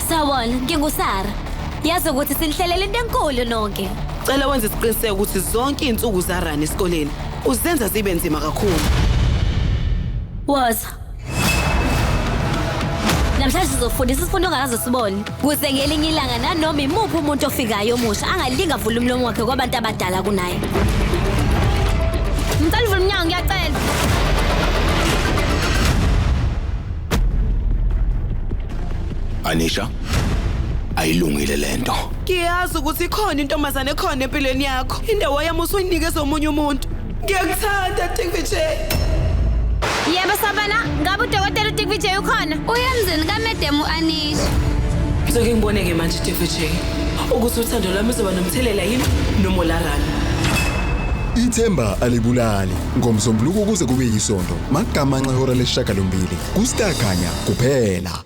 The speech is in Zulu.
Sawubona, nginguSara. Yazi ukuthi sinihlelela into enkulu nonke. Cela wenze isiqiniseko ukuthi zonke iy'nsuku zarani esikoleni uzenza zibe nzima kakhulu. Woza. Namhlanje sizofundisa isifundo ongakaze usibone. Kuze ngelinye ilanga nanoma imuphi umuntu ofikayo omusha angalinga avule umlomo wakhe kwabantu abadala kunaye. Ngicela uvule umnyango ngiyacela. Anisha, ayilungile lento. Ngiyazi ukuthi ikhona intombazane ekhona empilweni yakho. Indawo yami usuyinikeza omunye umuntu. Ngiyakuthanda Digvijay. Yebo Sabana, ngabe udokotela uDigvijay ukhona? Uya emzini kamedemu u-Anisha. Ngizoke ngibone-ke manje Digvijay ukuthi uthando lwami uzoba nomthelela yini noma ularani. Ithemba alibulali ngomsombuluko kuze kube yisonto magamanxa ihora lesishiyagalombili kuStar Khanya kuphela.